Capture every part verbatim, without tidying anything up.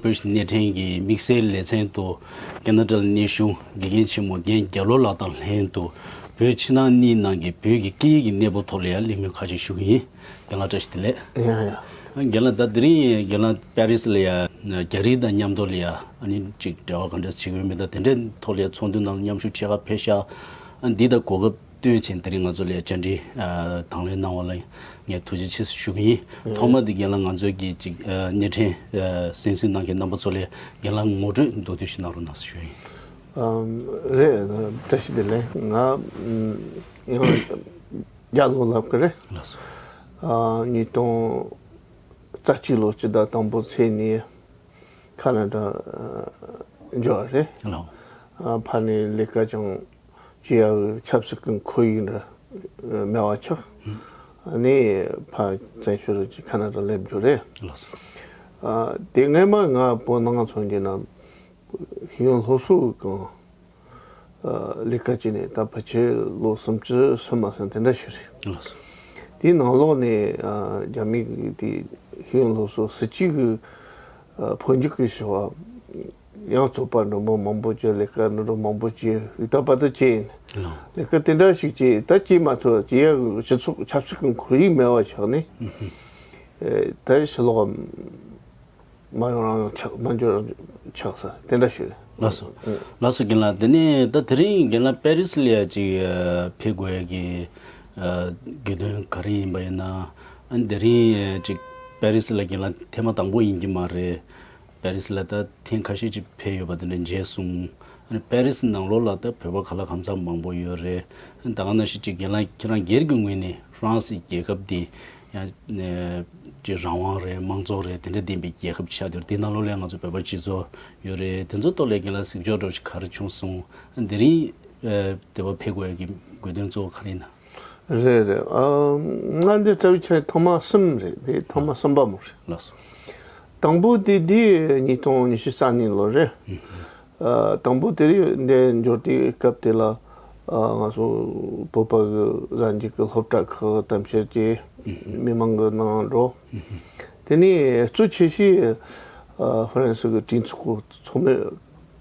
བོད་ཀྱི་སྣེ་ཕྲན་གྱི་དམིགས་བསལ་ལེ་ཚན་དུ་ཁ་ན་ཌ་ལ་གནས་བཞུགས་དགེ་རྒན་ཆེན་མོ་རྒན་རྒྱ་ལོ་ལགས་དང་ལྷན་དུ་བོད་ཕྱི་ནང་གཉིས་ནང་གི་བོད་ཀྱི་སྐད་ཡིག་གི་གནས་བབ་ཐོག་ལ་ཡང་གླེང་མོལ་ཁ་ཤས་ཞུ་གི་ཡིན། རྒན་ལགས་བཀྲ་ཤིས་བདེ་ལེགས། ཡ་ཡ། རྒན་ལགས་ད་དེ་རིང་རྒན་ལགས་པེ་རི་སི་ལ་ཡ་རྒྱ་རིགས་དང་མཉམ་དུ་ལ་ཡ་ཨ་ནི་ཅིག་འབྲེལ་བ་ག་འདྲ་བྱེད་ཀྱི་ཡོད་མེད་དང་དེ་འདྲའི་ཐོག་ལ་ཡ་ཚོགས་འདུ་ནང་མཉམ་ཞུགས་བྱེད་ག་ཕེབས་ཤག་འདི་དང་གོ་སྐབས་བཏོན་བྱས་དེ་རིང་ང་ཚོ་ལ་ཡ་བཅར་འདྲི་དང་ལེན་གནང་བ་ལ་ངས་ཐུགས་རྗེ་ཆེ་ཞུ་གི་ཡིན། ཐོག་མ་དེ་རྒན་ལགས་ང་ཚོའི་གི་ཅིག་སྣེ་ཕྲན་གསན་གཟིགས་གནང་མཁན་རྣམ་པ་ཚོ་ལ་རྒན་ལགས་ངོ་སྤྲོད་མདོར་བསྡུས་ཤིག་གནང་རོགས་གནང་ཞུ་ཡིན། ཨམ། རེད། བཀྲ་ཤིས་བདེ་ལེགས། ང་ཡང་རྒྱ་ལོ་ལབ་ཀྱི་རེད། ལགས་སོ། ཨ། ཉིས་སྟོང་རྩ་གཅིག་ལོ་སྤྱི་ཟླ་དང་པོ་ཚེས་གཉིས་ཁ་ན་ཌ་འབྱོར་བ་རེད། ལགས། ཨ། ཕ་ནས་ལས་ཀ་ཅང་བྱེད་ཡག་ཆབ་སྲིད་ཀྱི་ཁོར་ཡུག་འདྲ་མེད་པ་ཆགས། ཨ་ནི་ཕ་བཙན་བྱོལ་དུ་ཁ་ན་ཌ་སླེབས་འབྱོར་རེད། ལགས་སོ། ཨ། དེ་སྔས་མ་ང་བོད་ནང་ཚོགས་འདུ་ནང་ཤེས་ཡོན་སློབ་གསོ་གི་ལས་ཀ་བྱས་ནས་ད་ཕལ་ཆེར་ལོ་སུམ་ཅུ་སོ་མ་ཟིན་དེ་འདྲ་ཞིག་རེད། ལགས་སོ། དེའི་ནང་ལོགས་ནས་ཨ། རྒྱ་མི་གི་དེ་ཤེས་ཡོན་སློབ་གསོ་སྲིད་ཇུས་ཀྱི་ཨ། འཕོ་འགྱུར་གྱི་བྱ་བ་ཡང་རྩོད་པ་འགྲོ་མོ་མང་པོ་བྱས། ལས་ཀ་འགྲོ་མང་པོ་བྱས། ཡིག་ཐག་པ་ད་བྱས་ཡིན། ལགས། ལས་ཀ་དེ་འདྲ་ཞིག་བྱས། ད་བྱས་མ་ཐུབ། བྱེད་ཡག་སྤྱི་ཚོགས་ཆབ་སྲིད་ཀྱི་ཁོར་ཡུག་མེད་པ་ཆགས་ནས་ཨ། ད་ཕྱི་ལོགས་མ་ཡོང་རང་ཆགས། མ་འབྱོར་རང་ཆགས་ས་དེ་འདྲ་ཞིག་རེད། ལགས་སོ། ཨ། ལགས་སོ་རྒན་ལགས། དེ་ནས་ད་དེ་རིང་རྒན་ལགས་པེ་རི་སི་ལ་ཡ་ཅིག་ཨ། ཕེབས་དགོས་ཡ་གི་ཨ། དགོས་དོན་ག་རེ་ཡིན་པ་ཡིན་ན། ཨ། དེ་རིང་ཨ། ཅིག་པེ་རི་སི་ལ་རྒན་ལགས་ཐེངས་མ་དང་པོ་ཡིན་གྱི་མ་རེད། པེ་རི་སི་ལ་ད་ཐེངས་ཁ་ཤས་ཅིག་ཕེབས་ཡོད་པ་དེ་འདྲ་མཇལ་སོང་། ཨ་ནི་པེ་རི་སི་ནང་ལོགས་ལ་ད་བོད་པ་ག་ལ་གང་འཚམ་མང་པོ་ཡོད་རེད། ད་ག་ནང་བཞིན་ཅིག་རྒན་ལགས་ཁྱེད་རང་སྒེར་གྱི་ངོས་ནས་ཧྥ་རན་སི་རྒྱལ་ཁབ་འདི་ཡང་ཅིག་རང་དབང་རེད། དམངས་གཙོ་རེད། དེ་འདྲ་ལྡན་པའི་རྒྱལ་ཁབ་ཆགས་ཡོད་རེད། དེ་ནང་ལོགས་ལ་ང་ཚོ་བོད་པ་སྤྱི་ཚོགས་ཡོད་རེད། དེ་ཚོ་ཐོག་ལ་རྒན་ལགས་གཟིགས་ཕྱོགས་འདྲ་བོ་ཞིག་ག་རེ་བྱུང་སོང་། དེ་རིང་ཨ། དེ་བ་ཕེབས་དགོས་ཡ་གི་དགོས་དོན་གཙོ་བོ་ག་རེ་ཡིན་ན། རེད་རེད། ཨ། ང་འདི་རྩ་བའི་ཆ་ཐེངས་མ་གསུམ་རེད། འདི་ཐེངས་མ་གསུམ་པ་མོ་རེད། ལགས་སོ། དང་པོ་དེ་འདི་ཉིས་སྟོང་ཉི་ཤུ་རྩ་གཉིས་ལོ་རེད། ཨ། དང་པོ་དེ་རིང་འདི་འབྱོར་དུས་སྐབས་དེ་ལ་ཨ། ང་ཚོ་བོད་པ་གི་གཟའ་མཇུག་གི་སློབ་གྲྭ་ཁག་གཏམ་བཤད་བྱས། མི་མང་གི་ནང་འགྲོ། དེ་ནས་གཙོ་ཆེ་ཤོས་ཨ། ཧྥ་རན་སི་གི་གྲོས་ཚོགས་ཚོགས་མི་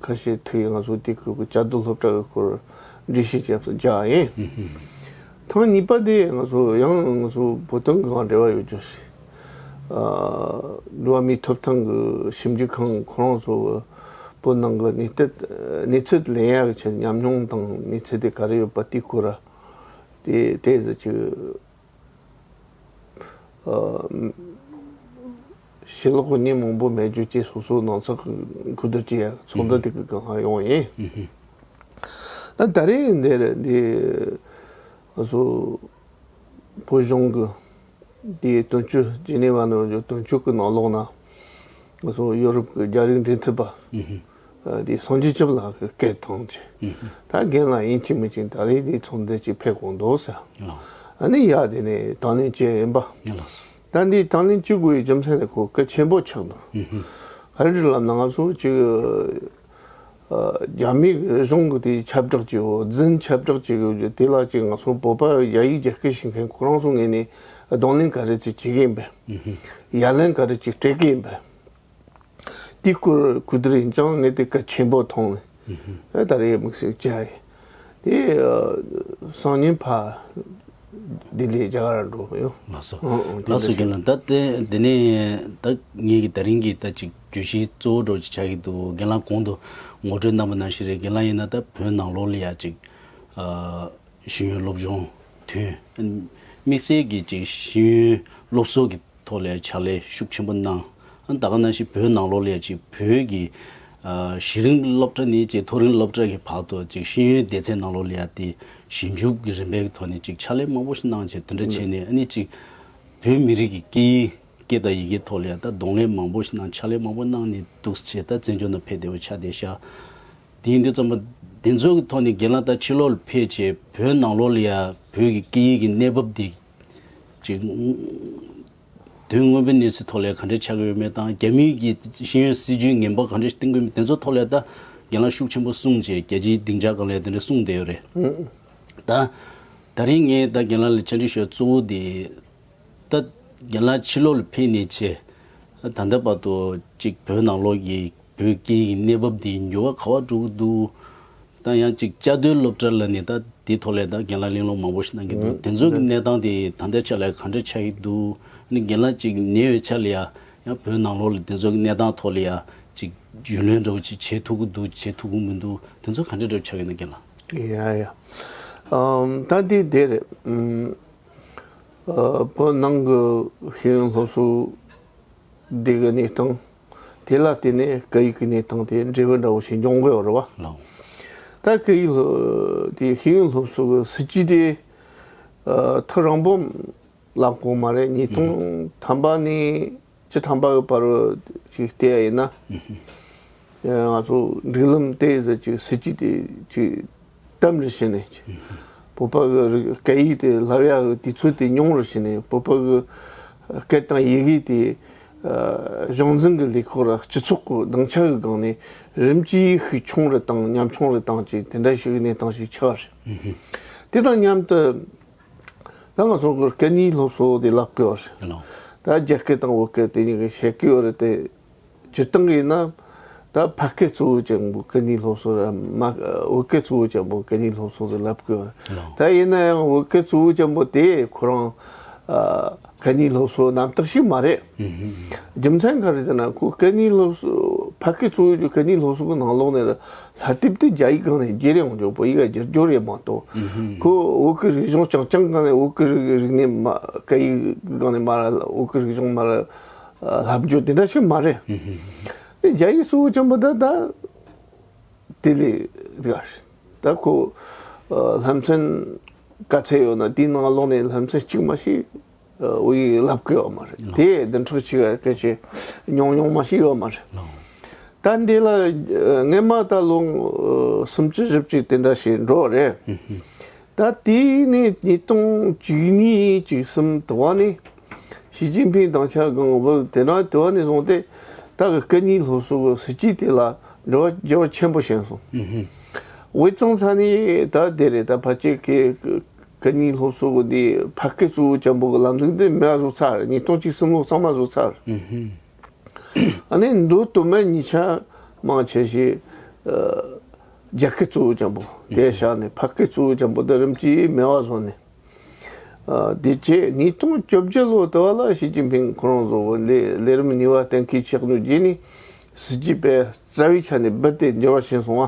ཁ་ཤས་ཐུག་ཡས། ང་ཚོ་དེ་གི་བཅའ་སྡོད་སློབ་གྲྭ་གི་སྐོར་འགྲེལ་བཤད་བརྒྱབ་བཞག་ཡིན། ཐེངས་གཉིས་པ་དེ་ང་ཚོ་ཡང་ང་ཚོ་བོད་དོན་གང་འབྲེལ་བ་ཡོད་རྒྱུ་ཞིག་ཨ། འགྲོ་བ་མིའི་ཐོབ་ཐང་གི་ཞིབ་འཇུག་ཁང་ཁོ་རང་ཚོ་བོད་ནང་གི་གནས་སྟངས་གནས་ཚུལ་ལེན་ཡག་གི་ཆེད་ཉམས་མྱོང་དང་གནས་ཚུལ་དེ་ག་རེ་ཡོད་པ་དེའི་སྐོར་ལ་དེ་དེ་ཟེར་གྱི། ཨ། ཕྱི་ལོགས་ཀྱི་མི་མང་པོ་མེད་རྒྱུ་བཅས་སོ་སོ་ནང་ཚགས་ཀྱི་གོ་བསྡུར་བྱེད་ཡ་ཚོགས་འདུ་དེ་གི་སྒང་ལ་ཡོང་ཡིན། ད་ད་རེས་འདིར་འདི་ང་ཚོ་བོད་གཞུང་གི་དེའི་དོན་གཅོད་ཇི་ནི་ཝ་ནང་གི་དོན་གཅོད་ཀྱི་ནང་ལོགས་ན་ང་ཚོ་ཡོ་རོབ་ཀྱི་རྒྱ་རིགས་འབྲེལ་མཐུད་པ། ཨ། དེ་སངས་རྒྱས་སྐྱབས་ལགས་ཀྱི་སྐད་བཏང་བྱས། ད་རྒན་ལགས་ཡིན་གཅིག་མིན་གཅིག་ད་རེས་དེ་ཚོགས་འདུ་ཅིག་ཕེབས་དགོས་འདུག་ཟེར། ཨ་ནི་ཡ་དེ་ནས་དང་ལེན་བྱས་ཡིན་པ། ད་འདི་དང་ལེན་བྱེད་དགོས་པའི་རྒྱུ་མཚན་དེ་ཁོ་གལ་ཆེན་པོ་ཆགས་འདུག་ག་རེ་རེད་ལབ་ན་ང་ཚོ་ཅིག་ཨ། རྒྱ་མི་གཞུང་གི་དེ་ཁྱབ་བསྒྲགས་བྱེད་འོ་རྫུན་ཁྱབ་བསྒྲགས་བྱེད་དགོས་རྒྱུ་དེ་ལ་ཅིག་ང་ཚོ་བོད་པ་ཡ་ཡིག་རྒྱ་སྐད་ཤེས་མཁན་ཁོ་རང་ཚོ་ངོས་ནས་གདོང་ལེན་ག་རེ་ཅིག་བྱེད་ཀྱི་ཡིན་པས། ཡ་ལན་ག་རེ་ཅིག་སྤྲད་ཀྱི་ཡིན་པས། དེའི་སྐོར་གོ་བསྡུར་ཡིན་ཙང་ངས་དེ་གལ་ཆེན་པོ་མཐོང་ནས། ཨ། ད་རེས་དམིགས་བསལ་བྱས་དེ་སང་ཉིན་ཕར་ལྡི་ལི་རྒྱ་གར་འགྲོ་གི་ཡོད། ལགས་སོ། ཨོ་ཨོ། དེ་ལགས་སོ། འདྲ་རྒན་ལགས། ད་དེ་འདི་ནས་ད་ངེད་ཀྱི་ད་རིང་གི་ད་ཅིག་བརྗོད་གཞི་གཙོ་བོ་འདྲ་བོ་ཅིག་ཆགས་ཀྱི་འདུག་རྒན་ལགས་གོང་དུ་ངོ་སྤྲོད་གནང་པ་ནང་བཞིན་རེད། རྒན་ལགས་ཡིན་ན་ད་བོད་ནང་ལོགས་ལ་ཡ་ཅིག་ཨ། ཤེས་ཡོན་སློབ་སྦྱོང་ཐོན། དམིགས་བསལ་གྱི་ཅིག་ཤེས་ཡོན་སློབ་གསོ་གི་ཐོག་ལ་ཕྱག་ལས་ཤུགས་ཆེན་པོ་གནང་། ཨ། ད་ག་ནང་བཞིན་བོད་ནང་ལོགས་ལ་ཅིག་བོད་ཀྱི་ཨ། གཞི་རིམ་སློབ་གྲྭ་ནས་ཅིག་མཐོ་རིམ་སློབ་གྲྭ་གི་བར་དུ་ཅིག་ཤེས་ཡོན་སྡེ་ཚན་ནང་ལོགས་ལ་ཡ་དེ་ཞིབ་འཇུག་གི་རིམ་པའི་ཐོག་ནས་ཅིག་ཕྱག་ལས་མང་པོ་ཞིག་གནང་བྱས། དེ་འདྲ་བྱས་ནས་ཨ་ནི་ཅིག་བོད་མི་རིགས་ཀྱི་སྐད་ཡིག་སྐད་དང་ཡི་གེ་ཐོག་ལ་ཡ་ད་གདོང་ལེན་མང་པོ་ཞིག་གནང་། ཕྱག་ལས་མང་པོ་གནང་ནས་འདུག་བྱས་ད་བཙན་བྱོལ་ནང་ཕེབས་བསྡད་པ་ཆགས་བསྡད་ཤག་དེ་ཡིན་དུས་ཙམ་པ་དེ་ཚོ་གི་ཐོག་ནས་རྒན་ལགས་ད་ཕྱི་ལོགས་ལ་ཕེབས་བྱས་བོད་ནང་ལོགས་ལ་ཡ་བོད་ཀྱི་སྐད་ཡིག་གི་གནས་བབ་དེ་ཅིག་དོན་དངོས་པོའི་གནས་ཚུལ་ཐོག་ལ་ག་འདྲ་ཆགས་ཀྱི་ཡོད་མེད་དང་། རྒྱ་མིའི་གི་ཤེས་ཡོན་སྲིད་ཇུས་ངན་པ་ག་འདྲ་བཏིང་གི་ཡོད་མེད། དེ་ཚོ་ཐོག་ལ་ད་རྒན་ལགས་ཤུགས་ཆེན་པོ་གསུངས་བྱས་རྒྱལ་སྤྱིའི་སྡིངས་ཆ་སྒང་ལ་དེ་འདྲ་གསུངས་བསྡད་ཡོད་རེད། ད་ད་རིང་ངས་ད་རྒན་ལགས་ལ་བཅར་འདྲི་ཞུ་ཡ་གཙོ་བོ་དེ། ད་རྒན་ལགས་ཕྱི་ལོགས་ལ་ཕེབས་ནས་བྱས། ད་ད་ལྟ་བར་དུ་ཅིག་བོད་ནང་ལོགས་ཀྱི་བོད་སྐད་ཡིག་གནས་བབ་འདི་འགྱུར་བ་ག་པར་འགྲོ་གི་འདུག་ད་ཡང་ཅིག་བཅའ་སྡོད་སློབ་གྲྭ་ལ་ནི་ད་དེའི་ཐོག་ལ་ད་རྒན་ལགས་གླེང་སློང་མང་པོ་ཞིག་གནང་གི་འདུག་ཨང་། དེ་ཚོ་གི་གནས་སྟངས་དེ་ད་ལྟའི་ཆ་ལ་ག་འདྲ་ཆགས་ཀྱི་འདུག་ཨ་ནི་རྒན་ལགས་ཅིག་ཉེ་བའི་ཆ་ལ་ཡ་ཡང་བོད་ནང་ལོགས་ལ་དེ་ཚོ་གི་གནས་སྟངས་ཐོག་ལ་ཡ་ཅིག་རྒྱུས་ལོན་འདྲ་བོ་ཅིག་བྱེད་ཐུབ་ཀྱི་འདུག་བྱེད་ཐུབ་ཀྱི་མི་འདུག་དེ་ཚོ་ག་འདྲ་འདྲ་བོ་ཆགས་ཀྱི་འདུག་རྒན་ལགས། ཡ་ཡ། ཨམ། ད་འདི་དེ་རེད། ཨམ། ཨ། བོད་ནང་གི་ཤེས་ཡོན་སློབ་གསོ་འདི་གི་གནས་སྟངས་དེ་ལ་བརྟེན་ནས་སྐད་ཡིག་གི་གནས་སྟངས་དེ་འབྲས་བུ་འདྲ་བོ་ཞིག་འབྱུང་དགོས་པ་རེད་བ། ལགས། ད་སྐད་ཡིག་སློབ་དེ་ཤེས་ཡོན་སློབ་གསོ་གི་སྲིད་ཇུས་དེ་ཨ། ཐག་རིང་པོ་ལབ་དགོས་མ་རེད། ཉིས་སྟོང་ཐམ་པ་ནས་བཅུ་ཐམ་པ་གི་བར་ཅིག་བལྟས་ཡིན་ན། ཨ། ང་ཚོ་སྒྲིག་ལམ་དེ་ཟེར་ཅིག་སྲིད་ཇུས་དེ་ཅིག་དམ་རུ་ཕྱིན་ནས་ཅིག་བོད་པ་གི་རིག་སྐད་ཡིག་དེ་བསླབ་ཡག་གི་དུས་ཚོད་དེ་ཉུང་རུ་ཕྱིན་ནས། བོད་པ་གི་སྐད་དང་ཡི་གེ་དེ་ཨ། གཞུང་འཛིན་གྱི་ལས་ཁུངས་ར་སྤྱི་ཚོགས་ཀྱི་སྡིངས་ཆ་གི་སྒང་ནས་རིམ་གྱིས་ཤུགས་ཆུང་རུ་བཏང་ཉམ་ཆུང་རུ་བཏང་ཅིག་དེ་འདྲ་ཞིག་གི་གནས་སྟངས་ཤིག་ཆགས་པ་རེད། དེ་དང་མཉམ་དུ། ད་ང་ཚོ་གི་སྐད་གཉིས་སློབ་གསོ་དེ་ལབ་དགོས་པ་རེད། ལགས། ད་རྒྱ་སྐད་དང་བོད་སྐད་དེ་གཉིས་ཀྱི་བཤད་ཀྱི་ཡོད་རེད་དེ། སྤྱིར་བཏང་གི་ཡིན་ན་ད་ཕ་སྐད་གཙོ་བོ་ཅན་པོ་སྐད་གཉིས་སློབ་གསོ་ར་མ་བོད་སྐད་གཙོ་བོ་ཅན་པོ་སྐད་གཉིས་སློབ་གསོ་ཟེར་ལབ་དགོས་པ་རེད། ལགས། ད་ཡིན་ན་ཡང་བོད་སྐད་གཙོ་བོ་ཅན་པོ་དེ་ཁོ་རང་ཨ། སྐད་གཉིས་སློབ་གསོ་རྣམ་དག་ཞིག་མ་རེད། རྒྱུ་མཚན་ག་རེ་ཟེར་ན་ཁོ་སྐད་གཉིས་སློབ་གསོ་ཕ་སྐད་གཙོ་བོ་གི་སྐད་གཉིས་སློབ་གསོ་གི་ནང་ལོགས་ནས་ར་བསླབ་དེབ་དེ་རྒྱ་ཡིག་སྒང་ནས་བསྒྱུར་ཡོང་རྒྱུ་བོད་ཡིག་ལ་བསྒྱུར་རྒྱུ་རེད་མ་གཏོགས། ཁོ་བོད་ཀྱི་རིག་གཞུང་རྐྱང་རྐྱང་སྒང་ནས་བོད་ཀྱི་རིག་རིག་གནས་མ་སྐད་ཡིག་སྒང་ནས་མ་ར་བོད་ཀྱི་རིག་གཞུང་མ་ར་བསླབ་རྒྱུ་དེ་འདྲ་ཞིག་མ་རེད། དེ་རྒྱ་ཡིག་གཙོ་བོ་ཅན་པོ་ད་ད་དེ་ལས་དེ་ག་ད་ཁོ་ཨ། བསླབ་ཚན་ག་ཚད་ཡོད་ན་དེའི་ནང་ལོགས་ནས་བསླབ་ཚན་གཅིག་མ་ཞིག་ཨ། བོད་ཡིག་བསླབ་ཀྱི་ཡོད་མ་རེད། དེ་བདུན་ཕྲག་གཅིག་ག་སྐད་ཆ་ཉུང་ཉུང་མ་ཞིག་ཡོད་མ་རེད། ད་འདི་ལ་ཨ། སྔས་མ་ད་ལོ་ཨ། སུམ་ཅུ་བཞི་བཅུ་དེ་འདྲ་ཞིག་འགྲོ་རེད། ད་དེ་ནས་ཉིས་སྟོང་བཅུ་གཉིས་བཅུ་གསུམ་དུ་བ་ནས་ཞི་ཅིན་ཕིང་དང་ཆ་གང་བོད་དེ་ན་དུ་བ་ནས་བཟུང་སྟེ་ད་གི་སྐད་གཉིས་སློབ་གསོ་གི་སྲིད་ཇུས་དེ་ལ་འགྱུར་བ་འགྱུར་བ་ཆེན་པོ་ཕྱིན་སོང་། དབུས་གཙང་ས་ནས་ད་དེ་རེད། ད་ཕལ་ཆེར་སྐད་སྐད་གཉིས་སློབ་གསོ་གི་འདི་ཕ་སྐད་གཙོ་བོ་ཅན་པོ་གི་ལམ་ལུགས་འདི་མེད་པ་བཟོ་ཚར། ཉིས་སྟོང་བཅུ་གསུམ་ལོ་གཙང་མ་བཟོ་ཚར། ཨ་ནི་མདོ་སྟོད་སྨད་གཉིས་ཆ་མང་ཆེ་ཞིག་ཨ། རྒྱ་སྐད་གཙོ་བོ་ཅན་པོ་དེ་བཞག་ནས་ཕ་སྐད་གཙོ་བོ་ཅན་པོ་འདི་རིམ་གྱིས་མེད་པ་བཟོ་ནས། ཨ། དེ་རྗེས་ཉིས་སྟོང་བཅོ་བརྒྱད་ལོ་དུ་བ་ལ་ཞི་ཅིན་ཕིང་ཁོ་རང་ཚོ་ལས་ལས་རིམ་གཉིས་པ་གཏན་འཁེལ་བྱས་ནས་རྗེས་ནས་སྲིད་ཇུས་དཔེ་རྩ་བའི་ཆ་ནས་རྦད་དེ་འགྱུར་བ་ཕྱིན་སོང་བ།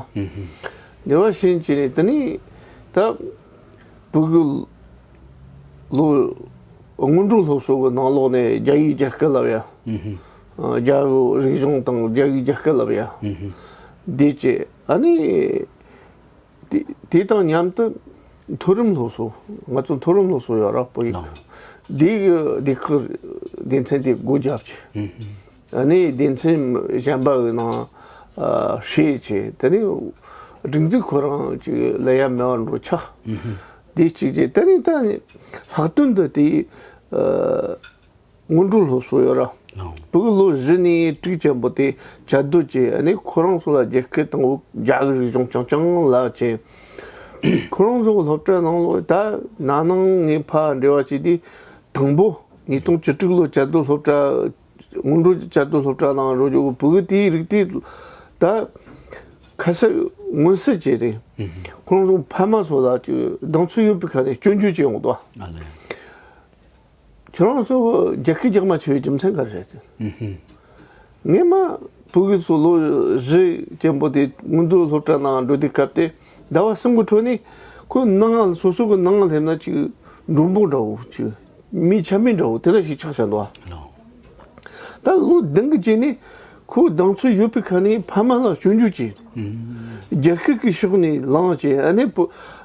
འགྱུར་བ་ཕྱིན་བྱས་ནས་དེ་ནས་ད་བོད་ཀྱི་ལོ་སྔོན་འགྲོ་སློབ་གསོ་གི་ནང་ལོགས་ནས་རྒྱ་ཡིག་རྒྱ་སྐད་བསླབ་ཡ། ཨ། རྒྱ་གི་རིག་གཞུང་དང་རྒྱ་ཡིག་རྒྱ་སྐད་བསླབ་ཡ། དེ་བྱས་ཨ་ནི། དེ་དེ་དང་མཉམ་དུ་མཐོ་རིམ་སློབ་གསོ། ང་ཚོ་མཐོ་རིམ་སློབ་གསོ་ཡོད་ར་བོད་ཡིག་ལགས། འདི་གི་སྡེ་ཁག་སྡེ་ཚན་དེ་སྒོ་བརྒྱབ་ཆེ། ཨ་ནི་སྡེ་ཚན་གཞན་པ་གི་ནང་ཨ། ཧྲིལ་ཆེ། དེ་ནི་སྒྲིག་འཛུགས་ཁོ་རང་ཅིག་ལ་ཡ་མེད་པར་འགྲོ་ཆགས། འདི་གཅིག་བྱས། དེ་ནི་ད་ནི་ལྷག་དོན་དུ་དེ་ཨ། སྔོན་འགྲོ་སློབ་གསོ་ཡོད་ར། ཨང་། བོད་ལོ་བཞི་ནས་དྲུག་ཅན་པོ་དེ་བཅའ་སྡོད་བྱས། ཨ་ནི་ཁོ་རང་ཚོ་ལ་རྒྱ་སྐད་དང་བོད་རྒྱ་གི་རིག་གཞུང་རྐྱང་རྐྱང་ལ་བྱས། ཁོ་རང་ཚོ་སློབ་གྲྭ་ནང་ལོ་ད་ན་ནིང་ངས་ཕར་འབྲེལ་བ་བྱས་དུས་དང་པོ་ཉིས་སྟོང་བཅུ་དྲུག་ལོ་བཅའ་སྡོད་སློབ་གྲྭ་སྔོན་འགྲོ་བཅའ་སྡོད་སློབ་གྲྭ་ནང་འགྲོ་རྒྱུ་བོད་དེའི་རིགས་དེ་ད་ཁ་གསལ་མངོན་གསལ་བྱས་ཏེ། ཁོ་རང་ཚོ་ཕ་མ་ཚོ་ལ་ཅིག་གདེང་ཚོད་ཡོད་པའི་ཁ་ནས་སྐྱོན་བརྗོད་བྱས་ཡོང་འདུག་ཨ་ལེ། ཁྱོད་རང་ཚོ་རྒྱ་སྐད་རྒྱག་མ་ཆེ་བའི་རྒྱུ་མཚན་ག་རེ་རེད་ཟེར། ངས་མ་བུ་གུ་ཚོ་ལོ་བཞི་ཅན་པོ་དེ་སྔོན་འགྲོ་སློབ་གྲྭ་ནང་འགྲོ་དུས་སྐབས་དེ་ཟླ་བ་གསུམ་གྱི་འཕྲོ་ནས་ཁོ་ནང་ང་སོ་སོ་གི་ནང་ང་སླེབས་ན་ཅིག་མགྲོན་པོ་འདྲ་བོ་ཅིག་མི་ཆ་མེད་འདྲ་བོ་དེ་འདྲ་ཞིག་ཆགས་བཞག་འདུག་ཨ། ད་ལོ་བདུན་གྱི་རྗེས་ནས་ཁོ་གདེང་ཚོད་ཡོད་པའི་ཁ་ནས་ཕ་མ་ལ་སྐྱོན་བརྗོད་བྱས། རྒྱ་སྐད་ཀྱི་ཕྱོགས་ནས་ལངས་བྱས། ཨ་ནི་བུ་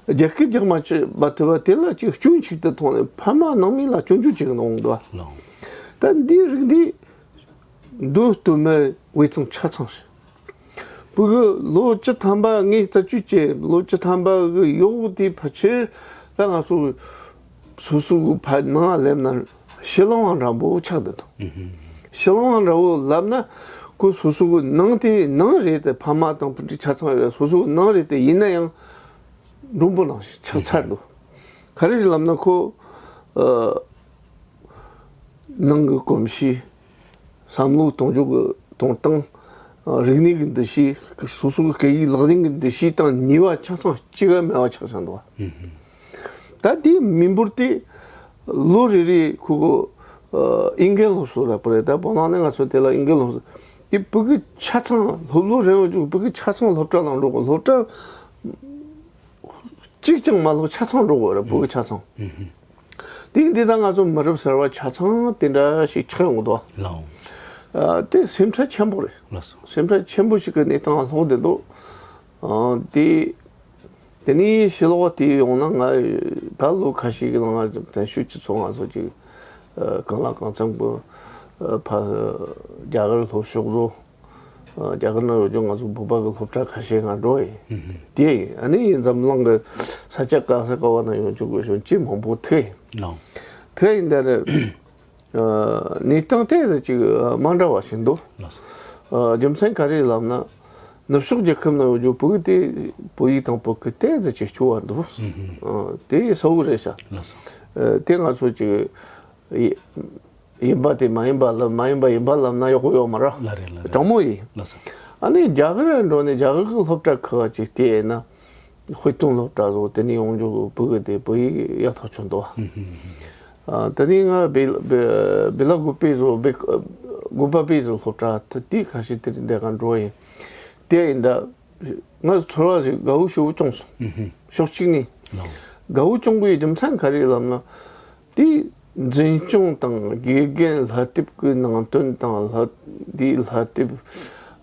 རྒྱ་སྐད་རྒྱག་མ་ཆེ་མ་ཐུབ་པ་དེ་ལ་ཅིག་སྐྱོན་ཞིག་ཏུ་མཐོང་ནས་ཕ་མ་ནང་མི་ལ་སྐྱོན་བརྗོད་བྱེད་གི་འདུག་ཨ། ད་འདིའི་རིགས་འདི་མདོ་སྟོད་སྨད་དབུས་གཙང་ཆ་ཚང་རེད། བུ་གུ་ལོ་བཅུ་ཐམ་པ་ངས་རྩད་གཅོད་བྱས། ལོ་བཅུ་ཐམ་པ་གི་ཡོག་དེ་ཕལ་ཆེར་ད་ང་ཚོ་སོ་སོ་གི་ཕ་ནང་སླེབས་ན་ཕྱི་གླིང་བ་འདྲ་པོ་ཆགས་བསྡད་འདུག་ཕྱི་གླིང་བ་འདྲ་པོ་ལབ་ན་ཁོ་སོ་སོ་གི་ནང་དེ་ནང་རེད་དེ། ཕ་མ་དང་བུ་ཕྲུག་ཆ་ཚང་རེད། སོ་སོ་གི་ནང་རེད་དེ། ཡིན་ན་ཡང་མགྲོན་པོ་ནང་བཞིན་ཆགས་ཚར་འདུག་ག་རེ་རེད་ལབ་ན་ཁོ་ཨ་ནང་གི་གོམས་གཤིས། བསམ་བློ་གཏོང་རྒྱུ་གི་གཏོང་སྟངས། རིག་གནས་ཀྱི་འདུ་ཤེས། སོ་སོ་གི་སྐད་ཡིག་ལག་ལེན་གྱི་འདུ་ཤེས་དང་ནུས་པ་ཆ་ཚང་གཅིག་ཀ་མེད་པ་ཆགས་ཆགས་འདུག་བ། ད་དེ་མི་འབོར་དེ་ལོ་རེ་རེ་ཁོ་གི་ཨིན་སྐད་སློབ་གསོ་ལ་པ་རེད། ད་བོད་ནང་ནས་ང་ཚོ་དེ་ལ་ཨིན་སྐད་སློབ་གསོ་དེ་ཕྲུ་གུ་ཆ་ཚང་སློབ་ལོ་རིང་བ་ཅིག་ཕྲུ་གུ་ཆ་ཚང་སློབ་གྲྭ་ནང་འགྲོ་དགོས། སློབ་གྲྭ་གཅིག་ཀྱང་མ་ལྷག་ཆ་ཚང་འགྲོ་དགོས་རེད། ཕྲུ་གུ་ཆ་ཚང་། དེ་འདི་ད་ང་ཚོ་མི་རབས་གསར་བ་ཆ་ཚང་དེ་འདྲ་ཞིག་ཆགས་ཡོང་གི་འདུག་ལགས། ཨ། དེ་སེམས་ཁྲལ་ཆེན་པོ་རེད། ལགས་སོ། སེམས་ཁྲལ་ཆེན་པོ་ཞིག་གི་གནས་སྟངས་ལྷུང་བསྡད་འདུག་ཨ། དེ་དེ་ནས་ཕྱི་ལོགས་དེ་ཡོང་ན་ང་ད་ལོ་ཁ་ཤས་ཀྱི་ནང་ང་བཙན་བྱོལ་སྤྱི་ཚོགས་ང་ཚོ་ཅིག་ཨ། གང་ལ་གང་འཚམ་གྱི་ཨ། ཕ་རྒྱ་གར་ལྷོ་ཕྱོགས་བཟོ། རྒྱ་གར་ནང་ཡོད་རྒྱུ་ང་ཚོ་བོད་པ་གི་སློབ་གྲྭ་ཁ་ཤས་ང་འགྲོ་ཡིན། དེ་ཨ་ནི་འཛམ་གླིང་གི་ས་ཆ་ག་ས་ག་བ་ན་ཡོད་རྒྱུ་གི་གཞོན་སྐྱེས་མང་པོ་ཐུག་ཡིན། ཐུག་ཡིན་ད་རེད། གནས་སྟངས་དེ་ལ་ཅིག་མ་འདྲ་བ་ཞིག་འདུག་རྒྱུ་མཚན་ག་རེ་ལབ་ན། ནུབ་ཕྱོགས་རྒྱལ་ཁབ་ནང་ཡོད་རྒྱུ་བོད་ཡིག་དེ་བོད་ཡིག་དང་བོད་སྐད་དེ་ལ་ཅིག་སྐྱོ་བ་འདུག་དེ་གསལ་བོ་རེད་ཤག་དེ་ང་ཚོ་ཅིག་ཡིན་པ་དེ་མ་ཡིན་པ་ལབ། མ་ཡིན་པ་ཡིན་པ་ལབ་ན་ཡག་པོ་ཡོད་མ་རེད། ལགས་རེད། ལགས་རེད། དྲང་མོ་ཡིན། ལགས་སོ། ཨ་ནི་རྒྱ་གར་འགྲོ་ནས་རྒྱ་གར་གི་སློབ་གྲྭ་ཁག་ཅིག་བལྟས་ན། དཔེ་སྟོན་སློབ་གྲྭ་བཟོ། དེ་ནས་ཡོང་རྒྱུ་བོད་གི་དེ་བོད་ཡིག་ཡག་ཐག་ཆོད་འདུག་ཨ། དེ་ནས་ང་བེ་བེ་བེ་ལ་དགོན་པའི་བཟོ། བེ་དགོན་པ་པའི་བཟོ་སློབ་གྲྭ་དེ་དེ་ཁ་ཤས་དེ་འདྲ་ག་འགྲོ་ཡིན། དེ་ཡིན་ད། ང་ཚོར་བ་ཞིག་དགའ་བོ་ཞེ་པོ་བྱུང་སོང་། ཕྱོགས་གཅིག་ནས་དགའ་བོ་བྱུང་བའི་རྒྱུ་མཚན་ག་རེ་ལབ་ན། དེ་འཛིན་སྐྱོང་དང་དགེ་རྒན་བསླབ་དེབ་ཀྱི་ནང་དོན་དང་། བསླབ་དེའི་བསླབ་དེབ།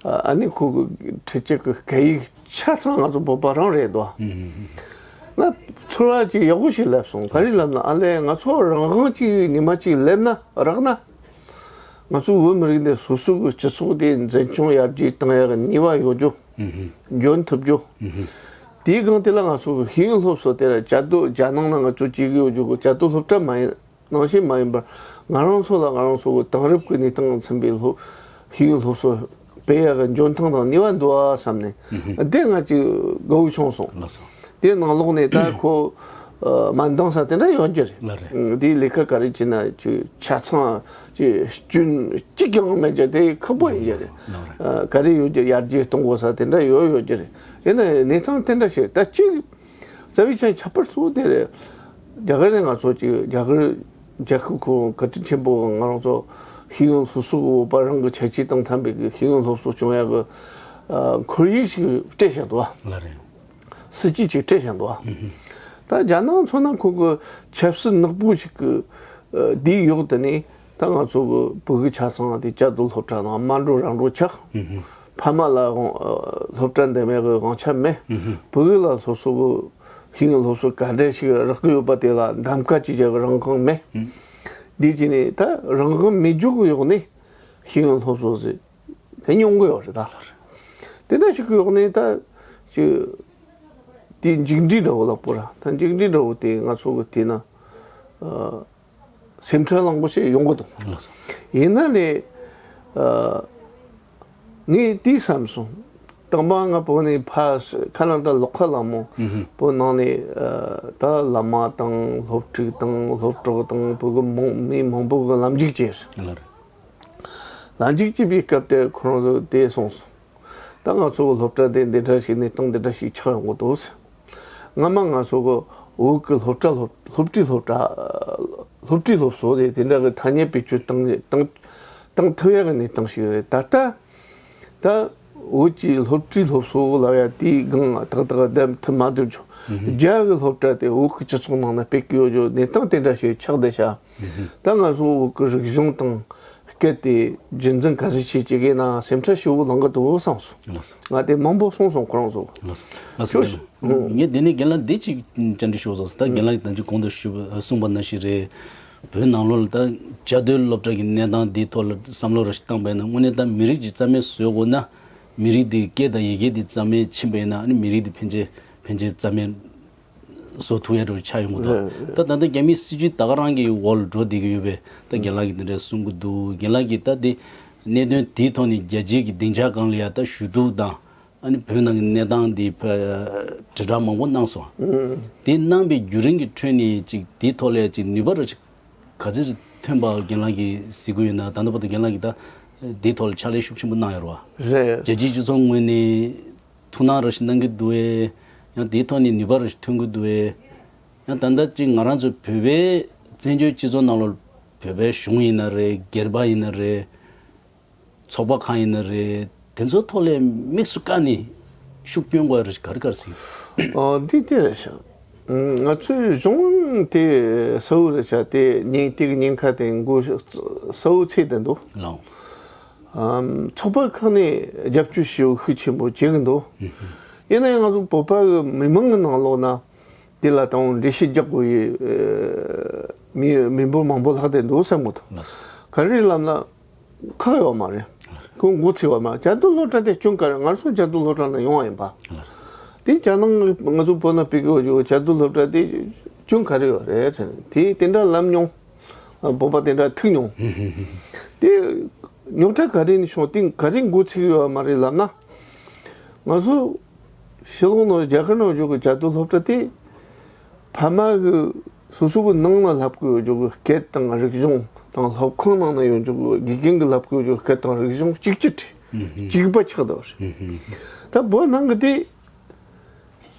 ཨ་ནི་ཁོ་གི་ཁྲིད་བྱེད་ཀྱི་སྐད་ཡིག་ཆ་ཚང་ང་ཚོ་བོད་པ་རང་རེད་དོ། ང་ཚོར་བ་ཅིག་ཡག་པོ་ཞིག་སླེབས་སོང་། ག་རེ་ལབ་ན། ཨ་ལས་ང་ཚོ་རང་དབང་ཅིག་ཉི་མ་ཅིག་སླེབས་ན་རག་ན། ང་ཚོ་བོད་མི་རིགས་འདི་སོ་སོ་གི་སྤྱི་ཚོགས་དེ་འཛིན་སྐྱོང་ཡར་རྒྱས་བཏང་ཡག་གི་ནུས་པ་ཡོད་རྒྱུ། འཇོན་ཐུབ་རྒྱུ། དེའི་སྒང་དེ་ལ་ང་ཚོ་གི་ཤེས་ཡོན་སློབ་གསོ་དེ་ལ་བཅའ་སྡོད། རྒྱ་ནང་ན་ང་ཚོ་བྱེད་ཀྱི་ཡོད་རྒྱུ་གི་བཅའ་སྡོད་སློབ་གྲྭ་མ་ཡིན་ནང་བཞིན་མ་ཡིན་པར། ང་རང་ཚོ་ལ་ང་རང་ཚོ་གི་དེང་རབས་ཀྱི་གནས་སྟངས་འཚམ་པའི་སློབ་ཤེས་ཡོན་སློབ་གསོ་སྤེལ་ཡག་གི་འཇོན་ཐང་དང་ནུས་པ་འདུག་ཨ་བསམ་ནས། དེ་ང་ཅིག་དགའ་བོ་བྱུང་སོང་། ལགས་སོ། དེ་ནང་ལོགས་ནས་ད་ཁོ་ཨ་མ་འདང་ས་དེ་འདྲ་ཡོད་རྒྱུ་རེད། ལགས་རེད། ཨ། དེའི་ལས་ཀ་ག་རེ་བྱེད་ན་ཅིག་ཆ་ཚང་ཅིག་སྐྱོན་གཅིག་ཀྱང་མེད་རྒྱུ་དེ་ཁག་པོ་ཡིན་རྒྱུ་རེད། ལགས་རེད། ཨ། ག་རེ་ཡོད་རྒྱུ་ཡར་རྒྱས་གཏོང་དགོས་ས་དེ་འདྲ་ཡོད་ཡོད་རྒྱུ་རེད། ཡིན་ན་གནས་སྟངས་དེ་འདྲ་ཞིག་ད་ཅིག་རྩ་བའི་ཆ་ཁྱད་པར་གཙོ་བོ་དེ་རེད། རྒྱ་གར་ནས་ང་ཚོ་ཅིག་རྒྱ་གར་རྒྱལ་ཁབ་ཁོ་བཀའ་དྲིན་ཆེན་པོ་ང་རང་ཚོ་ཤེས་ཡོན་སློབ་གསོ་བ་རང་གི་ཁྱད་ཆོས་དང་མཐུན་པའི་གི་ཤེས་ཡོན་སློབ་གསོ་སྐྱོང་ཡག་གི་ཨ་ཁོར་ཡུག་ཞིག་སྤྲད་བཞག་འདུག་བ། ལགས་རེད། སྲིད་ཇུས་ཅིག་སྤྲད་བཞག་འདུག་བ། ད་རྒྱ་ནག་མཚོན་ན་ཁོ་གི་ཆབ་སྲིད་ནག་པོ་ཞིག་གི་ཨ་དེའི་འོག་དེ་ནས་ད་ང་ཚོ་གི་བོད་གི་ཆ་ཚང་དེ་བཅའ་སྡོད་སློབ་གྲྭ་ནང་མ་འགྲོ་རང་འགྲོ་ཆགས། ཕ་མ་ལ་དབང་ཨ་སློབ་གྲྭ་འདེམས་ཡག་གི་དབང་ཆ་མེད། བོད་ཡིག་ལ་སོ་སོ་གི་ཤེས་ཡོན་སློབ་གསོ་ག་འདྲ་ཞིག་རག་གི་ཡོད་པ་དེ་ལ་གདམ་ག་ཅིག་བྱེད་ཡག་གི་རང་དབང་མེད། འདི་བྱས་ནས་ད་རང་དབང་མེད་རྒྱུ་གི་འོག་ནས་ཤེས་ཡོན་སློབ་གསོ་ཟེར་དེ་ཉུང་གི་ཡོད་རེད་ད། དེ་འདྲ་ཞིག་གི་འོག་ནས་ད་ཅིག་དེ་འཇིགས་འདྲི་འདྲ་བོ་ལབ་དགོས་ར། ད་འཇིགས་འདྲི་འདྲ་བོ་དེ་ང་ཚོ་གི་དེ་ན་ཨ། སེམས་ཁྲལ་གླེང་པོ་ཞིག་ཡོང་གི་འདུག་ལགས་སོ། ཡིན་ན་ནི་ཨ་ངས་དེ་བསམ་སོང་། དང་པོ་ང་བོད་ནས་ཕ་ཁ་ན་ཌ་ལོག་ཁ་ལ་མོ་བོད་ནང་ནས་ཨ་ད་བླ་མ་དང་སློབ་ཕྲུག་དང་སློབ་གྲོགས་དང་བོད་གི་མང་མི་མང་པོ་གི་ལམ་འཇུག་བྱས། ལགས་རེད། ལ་འཇིགས་བྱེད་པའི་སྐབས་དེར་ཁོ་རང་ཚོ་དེ་གསུངས་སོང་། ད་ང་ཚོ་གི་སློབ་གྲྭ་དེ་འདི་འདྲ་ཞིག་གནས་སྟངས་འདི་འདྲ་ཞིག་ཆགས་ཡོང་གི་འདུག་ཟེར། སྔ་མ་ང་ཚོ་གི་བོད་ཀྱི་སློབ་གྲྭ་སློབ་སློབ་གྲྭའི་སློབ་གྲྭ་སློབ་གྲྭའི་སློབ་གསོ་དེ་དེ་འདྲ་གི་ཐ་སྙད་བེད་སྤྱོད་བཏང་བཏང་བཏང་ཐུབ་ཡག་གི་གནས་སྟངས་ཤིག་རེད། ད་ལྟ་ད་བོད་ཀྱི་སློབ་གྲྭའི་སློབ་གསོ་ལབ་ཡ་དེའི་སྒང་ཏག་ཏག་བསྡད་ཐུབ་མ་ཐུབ་ཆོག་རྒྱ་གི་སློབ་གྲྭ་དེ་བོད་ཀྱི་སྤྱི་ཚོགས་ནང་ན་སྤེལ་གི་ཡོད་རྒྱུ་གནས་སྟངས་དེ་འདྲ་ཞིག་ཆགས་བསྡད་ཤག་ད་ང་ཚོ་བོད་ཀྱི་རིག་གཞུང་དང་སྐད་དེ་རྒྱུན་འཛིན་ག་རེ་བྱེད་ཀྱི་ཡིན་ན་སེམས་ཁྲལ་ཞེ་པོ་ལངས་གི་འདུག་བསམ་སོང་། ལགས་སོ། ང་དེ་མང་པོ་གསུངས་སོང་ཁོ་རང་ཚོ། ལགས་སོ། ལགས་སོ། ཁྱོད་རྒན་ལགས། ངས་དེ་ནས་རྒན་ལགས་འདི་གཅིག་བཅར་འདྲི་ཞུ་བ་སོང་། ད་རྒན་ལགས་ཀྱིས་ད་ཅི་གོང་དུ་ཞུས་པ་གསུངས་པ་ནང་བཞིན་རེད། བོད་ནང་ལོགས་ལ་ད་བཅའ་སྡོད་སློབ་གྲྭ་གི་གནས་སྟངས་འདིའི་ཐོག་ལ་བསམ་བློ་རེ་ཞིག་བཏང་པ་ཡིན་ན། དངོས་གནས་ད་མི་རིགས་ཀྱི་རྩ་མེད་བཟོ་དགོས་ན། མི་རིགས་འདི་སྐད་དང་ཡི་གེ་འདི་རྩ་མེད་ཕྱིན་པ་ཡིན་ན། ཨ་ནི་མི་རིགས་འདི་ཕན་ཆད་ཕན་ཆད་རྩ་མེད་བཟོ་ཐུབ་ཡ་འདྲ་བོ་ཆགས་ཡོང་གི་འདུག་རེད། ད་ད་ལྟ་རྒྱ་མིའི་སྲིད་བྱུས་ད་ག་རང་གི་འོག་ལ་འགྲོ་བསྡད་ཀྱི་ཡོད་པས། ད་རྒན་ལགས་ཀྱིས་འདི་འདྲ་གསུང་གི་འདུག་རྒན་ལགས་ཀྱིས་ད་དེ་གནད་དོན་དེའི་ཐོག་ནས་རྒྱལ་སྤྱིའི་གི་སྡིངས་ཆ་སྒང་ལ་ཡ་ད་ཞུ་གཏུག་དང་། ཨ་ནི་བོད་ནང་གི་གནས་སྟངས་འདི་ཕ་དྲིལ་བསྒྲགས་མང་པོ་གནང་སོང་། དེ་གནང་པའི་བརྒྱུད་རིམ་གྱི་ཁྲོད་ནས་ཅིག་དེའི་ཐོག་ལ་ཅིག་ནུས་པ་རེ་ཅིག་ག་ཚོད་ཅིག་ཐོན་པ་རྒན་ལགས་ཀྱིས་གཟིགས་ཀྱི་ཡོད་ན། ད་ལྟ་བར་དུ་རྒན་ལགས་ཀྱིས་ད་ འདིའི་ཐོག་ལ་ཕྱག་ལས་ཤུགས་ཆེན་པོ་གནང་ཡོད་རེད་བ། རེད། རྒྱལ་སྤྱིའི་སྤྱི་ཚོགས་ངོས་ནས་ཐུགས་སྣང་ར་ཞིག་གནང་གི་འདུག་གས། ཡང་དེའི་ཐོག་ནས་ནུས་པ་ར་ཞིག་ཐོན་གྱི་འདུག་གས། ཡང་ད་ལྟ་ཅིག་ང་རང་ཚོ་བོད་པའི་བཙན་བྱོལ་སྤྱི་ཚོགས་ནང་ལོགས་བོད་པའི་གཞུང་ཡིན་ན་རེད། སྒེར་པ་ཡིན་ན་རེད། ཚོགས་པ་ཁག་ཡིན་ན་རེད། དེ་ཚོའི་ཐོག་ལ་དམིགས་སུ་བཀར་ནས་ཤུགས་སྐྱོན་དགོས་རེད། ག་རེ་ག་རེ་ཟེར། ཨ། འདི་དེ་རེད་ཤག་ང་ཚོའི་གཞུང་དེ་གསལ་བོ་རེད་ཤག་དེ་ཉིན་དེ་གི་ཉིན་ཁ་དེ་མགོ་གསལ་བོ་ཚིག་དེ་འདུག་ལགས། ཨམ། ཚོགས་པ་ཁག་ནས་རྒྱབ་སྐྱོར་ཞེ་པོ་ཤུགས་ཆེན་པོ་བྱེད་གི་འདུག་ཡིན་ན་ཡང་ང་ཚོ་བོད་པ་གི་མི་མང་གི་ནང་ལོགས་ན་དེ་ལ་དང་འགྲེལ་བཤད་རྒྱག་དགོས་ཡི་མི་མི་འབོར་མང་པོ་ལྷག་བསྡད་འདུག་བསམ་གི་འདུག་ལགས། ག་རེ་ལབ་ན། ཁག་ཡོད་མ་རེད། ཁོ་མགོ་ཚོས་པ་མ། བཅའ་སྡོད་སློབ་གྲྭ་དེ་སྐྱོན་ག་རེ། ང་ཚོ་བཅའ་སྡོད་སློབ་གྲྭ་ནས་ཡོང་བ་ཡིན་པ། དེ་རྒྱ་ནང་ང་ཚོ་བོད་ནང་ཕེབས་ཀྱི་ཡོད་རྒྱུ་བཅའ་སྡོད་སློབ་གྲྭ་དེ་སྐྱོན་ག་རེ་ཡོད་རེད་ཟེར་ནས། དེ་དེ་འདྲ་ལབ་མྱོང་། བོད་པ་དེ་འདྲ་ཐུག་མྱོང་། དེ་རྙོག་དྲ་ག་རེ་ནས་བྱུང་། དེ་ག་རེ་མགོ་ཚོས་ཡོད་མ་རེད་ལབ་ན། ང་ཚོ་ཕྱི་ལོགས་ནང་རྒྱ་གར་ནང་བཞུགས་ཀྱི་བཅའ་སྡོད་སློབ་གྲྭ་དེ་ཕ་མ་གི་སོ་སོ་གི་ནང་ལ་བསླབ་ཀྱི་ཡོད་རྒྱུ་གི་སྐད་དང་རིག་གཞུང་དང་། སློབ་ཁང་ནང་ན་ཡོད་རྒྱུ་གི་དགེ་རྒན་གྱི་བསླབ་ཀྱི་ཡོད་རྒྱུ་གི་སྐད་དང་རིག་གཞུང་གཅིག་གྱུར་གཅིག་པ་ཆགས་བསྡད་པ་རེད། ད་བོད་ནང་གི་དེ་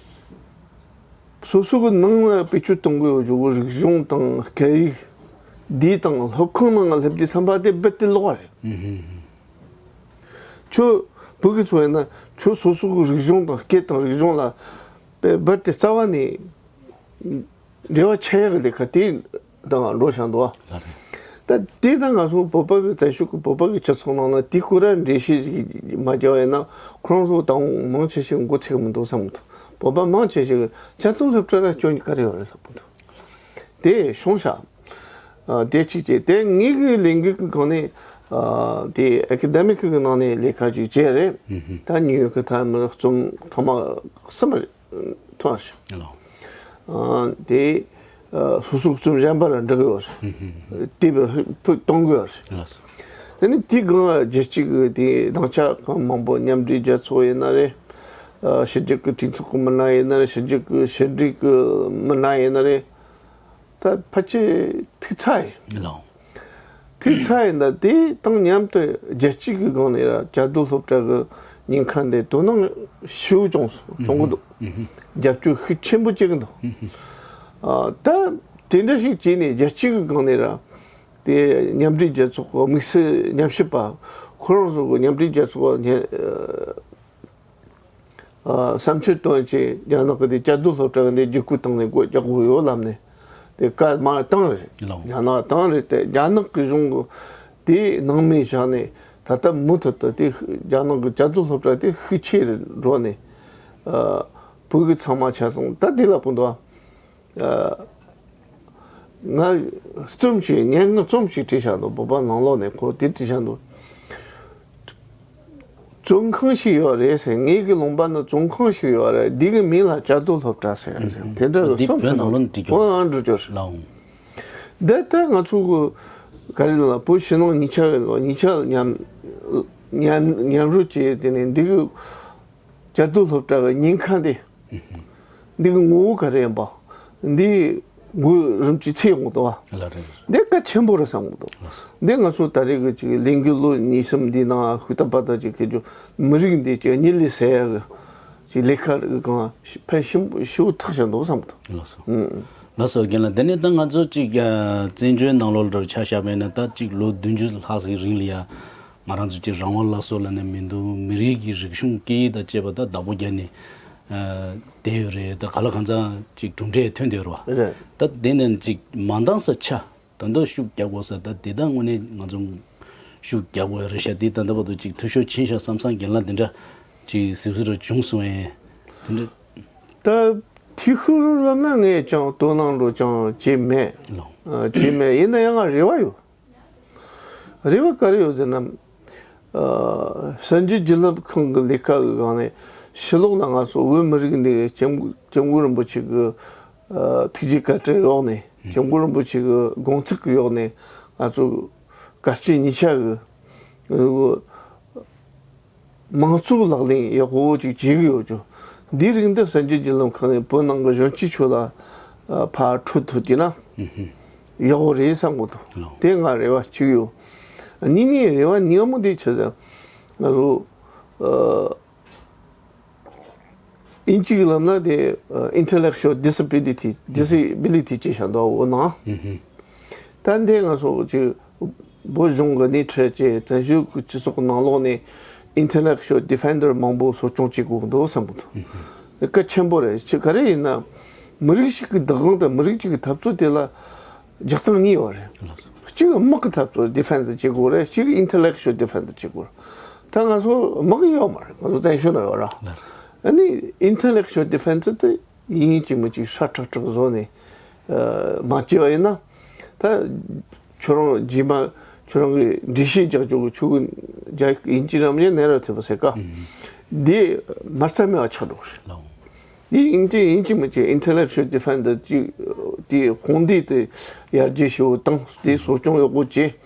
སོ་སོ་གི་ནང་ལ་བེད་སྤྱོད་གཏོང་གི་ཡོད་རྒྱུ་གི་རིག་གཞུང་དང་སྐད་ཡིག་འདི་དང་སློབ་ཁང་ནང་ལ་སླེབས་དུས་ཙམ་པ་དེ་རྦད་དེ་ལོགས་པ་རེད། ཁྱོད་བོད་ཀྱི་ཚོ་ཡིན་ན་ཁྱོད་སོ་སོ་གི་རིག་གཞུང་དང་སྐད་དང་རིག་གཞུང་ལ་རྦད་དེ་རྩ་བ་ནས་འབྲེལ་བ་ཆད་ཡག་གི་ལས་ཀ་དེ་དང་འགྲོ་བཞག་འདུག་བ། ལགས་རེད། ད་དེ་ད་ང་ཚོ་བོད་པ་གི་བཙན་བྱོལ་གི་བོད་པ་གི་སྤྱི་ཚོགས་ནང་ན་དེ་སྐོར་ར་འགྲེལ་བཤད་ཅིག་མ་བརྒྱབ་པ་ཡིན་ན། ཁོ་རང་ཚོ་དང་མང་ཆེ་ཤོས་མགོ་ཚོས་མི་འདུག་བསམ་གི་འདུག་བོད་པ་མང་ཆེ་ཤོས་གི་བཅའ་སྡོད་སློབ་གྲྭ་ར་སྐྱོན་ག་རེ་ཡོད་རེད་ལབ་གི་འདུག་དེ་བྱུང་ཤག་ཨ། དེ་གཅིག་བྱས། དེ་ངེད་ཀྱི་ལས་འགུལ་གྱི་སྒང་ནས། ཨ། དེ་ཨེ་ཀ་ཌེ་མིག་གི་ནང་ནས་ལས་ཀ་ཅིག་བྱས་རེད། ད་ཉིའུ་ཡོག་གི་མཐའ་མར་རྩོམ་ཐོག་མ་གསུམ་རེད། ཐོན་ཤག་ཨ། དེ། ཨ། སོ་སོའི་རྩོམ་གཞན་པ་ལ་འབྲི་གི་ཡོད་རེད། དེ་བས་ཕུད་གཏོང་གི་ཡོད་རེད། དེ་ནས་དེའི་སྒང་རྒྱལ་སྤྱི་གི་དེ་སྡིངས་ཆ་ཁག་མང་པོ། མཉམ་འབྲེལ་རྒྱལ་ཚོགས་ཡིན་ན་རེད། ཨ། ཕྱི་རྒྱལ་གྱི་གྲོས་ཚོགས་ཀྱི་མི་སྣ་ཡིན་ན་རེད། ཕྱི་རྒྱལ་གྱི་ཕྱི་འབྲེལ་གྱི་མི་སྣ་ཡིན་ན་རེད། ད་ཕལ་ཆེར་ཐུག་ཚར་ཡིན། ལགས། ཐུག་ཚར་ཡིན། ད་དེ་དང་མཉམ་དུ་རྒྱལ་སྤྱི་གི་སྒང་ནས་ར་བཅའ་སྡོད་སློབ་གྲྭ་གི་ཉིན་ཁ་འདི་དོ་སྣང་ཞེ་པོ་བྱུང་སོང་། བྱུང་གི་འདུག་རྒྱབ་སྐྱོར་ཤུགས་ཆེན་པོ་བྱེད་ཀྱི་འདུག་ཨ། ད་དེ་འདྲ་ཞིག་བྱས་ནས་རྒྱལ་སྤྱི་གི་སྒང་ནས་ར་དེ་མཉམ་འབྲེལ་རྒྱལ་ཚོགས་ཀྱི་དམིགས་བསལ་ཉམས་ཞིབ་པ་ཁོ་རང་ཚོ་གི་མཉམ་འབྲེལ་རྒྱལ་ཚོགས་ཀྱི་ཉེ་ཨ། བསམ་ཚུལ་བཏོན་བྱས། རྒྱ་ནག་གི་དེ་བཅའ་སྡོད་སློབ་གྲྭ་གི་འདི་བསྒྱུར་བཀོད་བཏང་ནས་སྒོ་རྒྱག་དགོས་ཡོད་ལབ་ནས་དེ་བཀའ་མར་བཏང་རེད། ལགས། རྒྱ་ནག་བཏང་རེད། དེ་རྒྱ་ནག་གི་གཞུང་གི་དེ་སྣང་མེད་བཞག་ནས། ད་ལྟ་མུ་མཐུད་དུ་དེ་རྒྱ་ནག་གི་བཅའ་སྡོད་སློབ་གྲྭ་དེ་ཤུགས་ཆེ་རུ་འགྲོ་ནས། ཨ། བོད་ཀྱི་ཚང་མ་ཆ་ཚང་ད་དེ་ལ་ཕུག་འདུག་ཨ། ཨ། ང་རྩོམ་ཞིག་སྙན་ངག་རྩོམ་ཞིག་བྲིས་བཞག་འདུག་བོད་པ་ནང་ལོགས་ནས་ཁོ་དེ་བྲིས་བཞག་འདུག་བཙོན་ཁང་ཞིག་ཡོད་རེད་ཟེར། ངེད་ཀྱི་ལུང་པ་ན་བཙོན་ཁང་ཞིག་ཡོད་རེད། འདི་གི་མིང་ལ་བཅའ་སྡོད་སློབ་གྲྭ་ཟེར་ཟེར། དེ་འདྲ་གི་འདི་རྩོམ་བོད་ནང་ལོགས་ནས་བྲིས་རྒྱུ། ཁོ་རང་འབྲི་རྒྱུ་རེད། ལགས། འདི་ལྟར་ང་ཚོ་གི་ག་རེ་ལབ་ན། བོད་ཕྱི་ནང་གཉིས་ཆ་རེད་ལོ། གཉིས་ཆ་མཉམ་མཉམ་མཉམ་རུབ་བྱས། དེ་ནས་འདི་གི་བཅའ་སྡོད་སློབ་གྲྭ་གི་ཉེན་ཁ་འདི། འདི་གི་ངོ་བོ་ག་རེ་ཡིན་པ། འདི་གི་རིམ་གྱིས་ཚིག་ཡོང་གི་འདུག་བ། ལགས་རེད། འདི་གལ་ཆེན་པོ་རེད་བསམ་གི་འདུག་འདི་ང་ཚོ་ད་རེས་ཀྱི་ཅིག་ལས་འགུལ་ལོ་གཉིས་གསུམ་འདི་ནང་ཧུར་ཐག་པ་ཐག་ཅིག་བྱེད་རྒྱུ། མི་རིགས་འདི་ཅིག་གཉིད་ལས་སད་ཡག་གི་ཅིག་ལས་ཀ་རེད། གང་ཕན་ཞིབ་ཞིབ་ཐག་ཆོད་འདུག་བསམ་གི་འདུག་ལགས་སོ། ཨང་། ལགས་སོ། རྒན་ལགས། དེ་ནས་ད་ང་ཚོ་ཅིག་ཨ་བཙན་བྱོལ་ནང་ལོགས་ལ་ཆ་བཞག་པ་ཡིན་ན། ད་ཅིག་ལོ་བདུན་ཅུ་ལྷག་ཙམ་རིང་ལ་ཡ། ང་རང་ཚོ་ཅིག་རང་དབང་སླར་གསོ་ལབ་ནས་མི་འདུག་མི་རིགས་ཀྱི་རིག་གཞུང་སྐད་ཡིག་དང་བཅས་པ་ད་བདག་པོ་རྒྱག་ནས་ཨ་བསྡད་ཡོད་རེད། ད་ག་ལ་གང་འཚམ་ཅིག་གྲུབ་འབྲས་ཐོན་བསྡད་ཡོད་རེད་བ། རེད། ད་དེ་ནས་ཅིག་མ་འདང་ས་ཆ། ད་ལྟ་ཤུགས་རྒྱག་དགོས་ས་ད་དེ་ད་དངོས་གནས་ང་ཚོ་ཤུགས་རྒྱག་དགོས་རེད་ཤག་དེ་ད་ལྟ་བར་དུ་ཅིག་འཐུས་ཤོར་ཕྱིན་ཤག་བསམ་བསམ། རྒན་ལགས་འདི་འདྲ་ཅིག་གཟིགས་གཟིགས་ར་བྱུང་སོང་ངས། དེ་འདྲ། ད་འཐུས་ཤོར་ལབ་ན་ངས་ཅང་དོ་སྣང་འགྲོ་ཅང་བྱས་མེད། ལགས། ཨ། བྱས་མེད། ཡིན་ན་ཡང་ང་རེ་བ་ཡོད། རེ་བ་ག་རེ་ཡོད་ཟེར་ན། ཨ། གསར་འགྱུར་བརྒྱུད་ལམ་ཁང་གི་ལས་ཀ་གི་སྒང་ནས་ཕྱི་ལོགས་ལ་ང་ཚོ་བོད་མི་རིགས་འདི་སྐྱབས་སྐྱབས་མགོན་རིན་པོ་ཆེ་གི་ཨ་ཐུགས་རྗེ་བཀའ་དྲིན་འོག་ནས། སྐྱབས་མགོན་རིན་པོ་ཆེ་གི་དགོངས་ཚུལ་གི་འོག་ནས་ང་ཚོ་དཀའ་སྤྱད་ཉིན་ཞག་གི་མང་གཙོ་ལག་ལེན་ཡག་པོ་ཅིག་བྱེད་ཀྱི་ཡོད་ཅོ། འདིའི་རིང་འདི་གསར་འགྱུར་བརྒྱུད་ལམ་ཁང་ནས་བོད་ནང་གི་གཞོན་སྐྱེས་ཚོ་ལ་ཨ་ཕར་འཕྲོད་ཐུབ་ཀྱི་ན་ཡག་པོ་རེད་བསམ་གི་འདུག་ལགས། དེ་ང་རེ་བ་ཅིག་ཡོད། གཉིས་ནི་རེ་བ་ཉི་མ་དེ་ཆེ་ཟེར། ང་ཚོ་ཨ་དབྱིན་ཇིའི་ལམ་ན་དེ་ཨ་intellectual disability disability ཅེས་བྱ་འདུག་འོ་ན། ད་འདི་ང་ཚོ་ཅིག་བོད་གཞུང་གི་སྣེ་ཁྲིད་ཅེས་བཙན་བྱོལ་གྱི་སྤྱི་ཚོགས་ནང་ལོགས་ནས་intellectual defender མང་པོ་གསོ་སྐྱོང་བྱེད་དགོས་འདུག་བསམ་གི་འདུག་གལ་ཆེན་པོ་རེད། ཅི་ག་རེ་ཡིན་ན་མི་རིགས་ཤིག་གི་བདག་དབང་དང་མི་རིགས་གཅིག་གི་འཐབ་རྩོད་དེ་ལ་རྒྱག་སྟངས་གཉིས་ཡོད་རེད། ལགས་སོ། གཅིག་དམག་གི་འཐབ་རྩོད་defend བྱེད་དགོས་རེད། གཅིག་intellectual defend བྱེད་དགོས་རེད། ད་ང་ཚོ་དམག་ཡོད་མ་རེད། ང་ཚོ་བཙན་བྱོལ་ན་ཡོད་ར། ལགས། ཨ་ནི་intellectual defend དེ་ཡིན་གཅིག་མིན་གཅིག་ཧྲ་ཁྲག་ཁྲག་བཟོ་ནས་ཨ་མ་བྱས་པ་ཡིན་ན། ད་ཁྱོད་རང་རྗེས་མ་ཁྱོད་རང་གི་འགྲེལ་བཤད་རྒྱག་རྒྱུ་གི་ཆུ་གི་རྒྱ་ཡིན་གཅིག་རམ་ཡང་ནེ་ར་ཐེབས་ཟེར་ཀ་འདི་མ་རྩ་མེད་པ་ཆགས་འགྲོ་གི་རེད། ལགས། འདི་ཡིན་གཅིག་ཡིན་གཅིག་མིན་གཅིག intellectual defend གཅིག་དེ་དཔུང་སྡེ་དེ་ཡར་རྒྱས་ཞུ་དང་དེ་གསོ་སྐྱོང་ཡག་པོ་བྱས།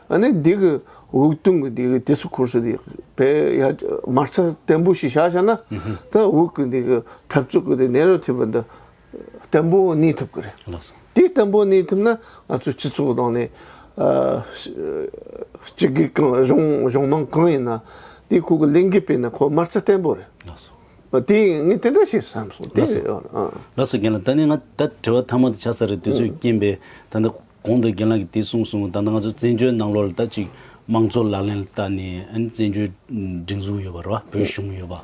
ཨ་ནི་འདི་གི་འོས་བསྟུན་གི་འདི་གི་དེ་སུ་ཁུར་སུ་དེ་བས་ཡར་མ་རྩ་བརྟན་པོ་ཞིག་བཞག་བཞག་ན་ད་འོས་གི་འདི་གི་འཐབ་རྩོད་གི་དེ་ནེ་ར་ཐེབས་པ་འདི་བརྟན་པོ་གནས་ཐུབ་གི་རེད། ལགས་སོ། དེ་བརྟན་པོ་གནས་ཐུབ་ན་ང་ཚོ་སྤྱི་ཚོགས་ནང་ནས་ཨ་སྤྱི་སྒེར་གང་གཞུང་གཞུང་མང་གང་ཡིན་ན་དེ་ཁོ་གི་ལས་འགུལ་སྤེལ་ན་ཁོ་མ་རྩ་བརྟན་པོ་རེད། ལགས་སོ། དེ་ངས་དེ་འདྲ་ཞིག་བསམ་སོང་། དེ་ལགས་སོ། རེད། ཨ། ལགས་སོ། རྒན་ལགས། ད་ནི་ང་ད་དྲི་བ་མཐའ་མ་དེ་ཆགས་ས་རེད། དུས་ཚོད་རྐྱེན་པས་ད་ལྟ་གོང་དུ་རྒན་ལགས་ཀྱིས་དེ་གསུངས་སོང་། ད་ལྟ་ང་ཚོ་བཙན་བྱོལ་ནང་ལོགས་ལ་ད་ཅིག་དམངས་གཙོ་ལག་ལེན་ལ་བསྟར་ནས་ཨ་ནི་བཙན་བྱོལ་སྒྲིག་འཛུགས་ཡོད་པ་རེད་བ། བོད་གཞུང་ཡོད་པ།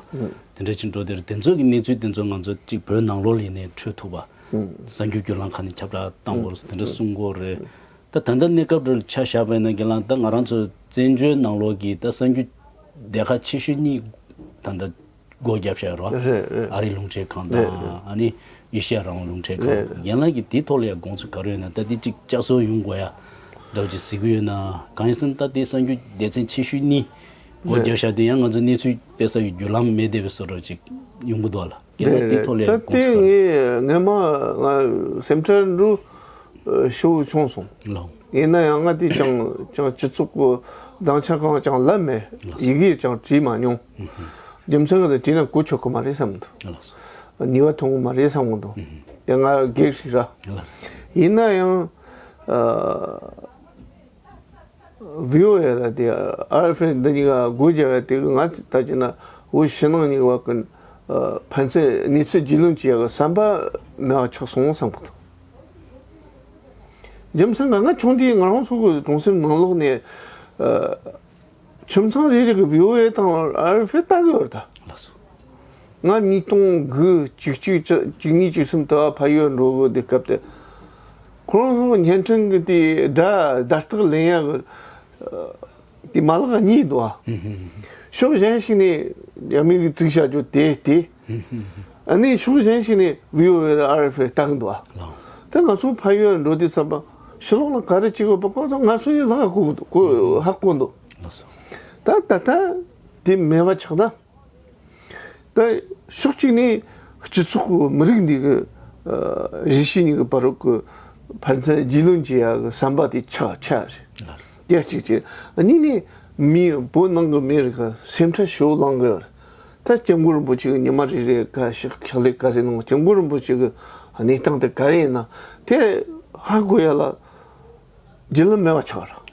དེ་འདྲ་ཅིག་འགྲོ་དེར་དེ་ཚོ་གི་གནས་ཚུལ་དེ་ཚོ་ང་ཚོ་ཅིག་བོད་ནང་ལོགས་ལ་ཡིན་ནའི་འཕྲོད་ཐུབ་པ། གསར་འགྱུར་བརྒྱུད་ལམ་ཁག་ནས་ཁྱབ་བསྒྲགས་བཏང་དགོས་རེད་དེ་འདྲ་གསུང་གི་ཡོད་རེད། ད་ད་ལྟ་གནས་སྐབས་རེ་ཆ་བཞག་པ་ཡིན་ན་རྒན་ལགས། ད་ང་རང་ཚོ་བཙན་བྱོལ་ནང་ལོགས་ཀྱི་ད་གསར་འགྱུར་སྡེ་ཁག་ཆེ་ཤོས་གཉིས་ད་ལྟ་སྒོ་བརྒྱབ་བཞག་ཡོད་རེད་བ། རེད་རེད། ཨ་རིའི་རླུང་འཕྲིན་ཁང་དང་། རེད་རེད། ཨ་ནི་ཨེ་ཤེ་ཡ་རང་དབང་རླུང་འཕྲིན་ཁང་། རེད་རེད། རྒན་ལགས་ཀྱིས་དེའི་ཐོག་ལ་ཡང་དགོངས་ཚུལ་ག་རེ་ཡོད་ན། ད་དེ་གཅིག་བསྐྱར་གསོ་ཡོང་དགོས་ཡ་འདྲ་བོ་ཅིག་གཟིགས་ཀྱི་ཡོད་ན། གང་ཡིན་ཟེར་ན་ད་དེ་གསར་འགྱུར་སྡེ་ཚན་ཆེ་ཤོས་གཉིས་སྒོ་རེད། བརྒྱབ་བཞག་དེ་ཡང་ང་ཚོ་གནས་ཚུལ་སྤེལ་ས་ཡི་བརྒྱུད་ལམ་མེད་བསྡད་པའི་བཟོ་འདྲ་ཅིག་ཡོང་གི་འདུག་ལ། རྒན་ལགས་དེའི་ཐོག་ལ་ཡང་དགོངས་ཚུལ་ག་རེ། ད་ལྟའི་ངས་སྔོན་མ་ང་སེམས་ཁྲལ་འགྲོ་ཞེ་པོ་བྱུང་སོང་། ལགས། ཡིན་ན་ཡང་ང་དེ་ཅང་ཅང་སྤྱི་ཚོགས་ཀྱི་སྡིངས་ཆ་གང་ཅང་ལབ་མེད། ལགས། ཡི་གེ་ཅང་བྲིས་མ་མྱོང་། རྒྱུ་མཚན་ག་ཚོད་བྲིས་ན་གོ་ཆོད་གི་མ་རེད་བསམ་གི་འདུག་ལགས་སོ། ནུས་པ་ཐོན་གི་མ་རེད་བསམ་གི་འདུག་དེ་ང་སྒེར་ཞིག་ར། ལགས། ཡིན་ན་ཡང་ཨ། བྷི་ཨོ་ཨེ་ར་དེ་ཨར་ཨེཕ་འདི་གཉིས་ཀ་སྒོ་བརྒྱབ་ཡ་དེ་གི་ང་ད་ཅི་ན་བོད་ཕྱི་ནང་གཉིས་བར་གི་ཨ་ཕན་ཚུན་གནས་ཚུལ་རྒྱུས་ལོན་བྱེད་ཡ་གི་བསམ་པ་མེད་པ་ཆགས་སོང་བསམ་གི་འདུག་རྒྱུ་མཚན་ག་ང་ཆུང་དུས་ང་རང་ཚོ་གི་གྲོང་གསེབ་ནང་ལོགས་ནས་ཨ་ཁྱིམ་ཚང་རེ་རེ་གི་བྷི་ཨོ་ཨེ་དང་ཨར་ཨེཕ་ལྟ་གི་ཡོད་རེད་ད། ལགས་སོ། ང་ཉིས་སྟོང་དགུ་བཅུ་གཅིག་བཅུ་གཉིས་བཅུ་གསུམ་དུ་ཕ་ཡུལ་འགྲོ་གི་དུས་སྐབས་དེ། ཁོ་རང་ཚོ་བརྙན་འཕྲིན་གི་དེ་སྒྲ་བརྡ་རྟགས་ལེན་ཡ་གི་དེ་མ་ལག་གཉིས་འདུག་ཨ། ཕྱོགས་གཞན་ཞིག་ནས་རྒྱ་མི་གི་བཙུགས་བྱ་རྒྱུ་དེ་དེ། ཨ་ནི་ཕྱོགས་གཞན་ཞིག་ནས་བྷི་ཨོ་ཨེ་ཨར་ཨེཕ་ལྟ་གི་འདུག་ཨ། དེ་ང་ཚོ་ཕ་ཡུལ་འགྲོ་དུས་ཙམ་པ་ཕྱི་ལོགས་ལ་ག་རེ་བྱེད་དགོས་པ་ཁོ་ཚོ་ང་ཚོ་ཡི་ལག་གོ་གོ་ཧ་གོ་འདུག་ད་ད་ལྟ་དེ་མེད་པ་ཆགས་ན། ད་ཕྱོགས་གཅིག་ནས་སྤྱི་ཚོགས་ཀྱི་མི་རིགས་འདི་གི་ཨ་གཞིས་བྱེས་གཉིས་ཀྱི་བར་གྱི་ཕན་ཚུན་རྒྱུས་ལོན་བྱེད་ཡ་གི་བསམ་པ་དེ་ཆག་ཆག་རེད། དེ་གཅིག་བྱས། གཉིས་ནས་མི་བོད་ནང་གི་མི་རིགས་ཀ་སེམས་ཁྲལ་ཞེ་པོ་ལངས་གི་ཡོད་རེད། ད་སྐྱབས་མགོན་རིན་པོ་ཆེ་གི་ཉི་མ་རེ་རེ་ག་ཞིག་ཕྱག་ལས་ག་རེ་གནང་། སྐྱབས་མགོན་རིན་པོ་ཆེ་གི་གནས་སྟངས་དེ་ག་རེ་ཡིན་ན་དེ་ཧ་གོ་ཡ་ལ་རྒྱུས་ལོན་མེད་པ་ཆགས་རེད།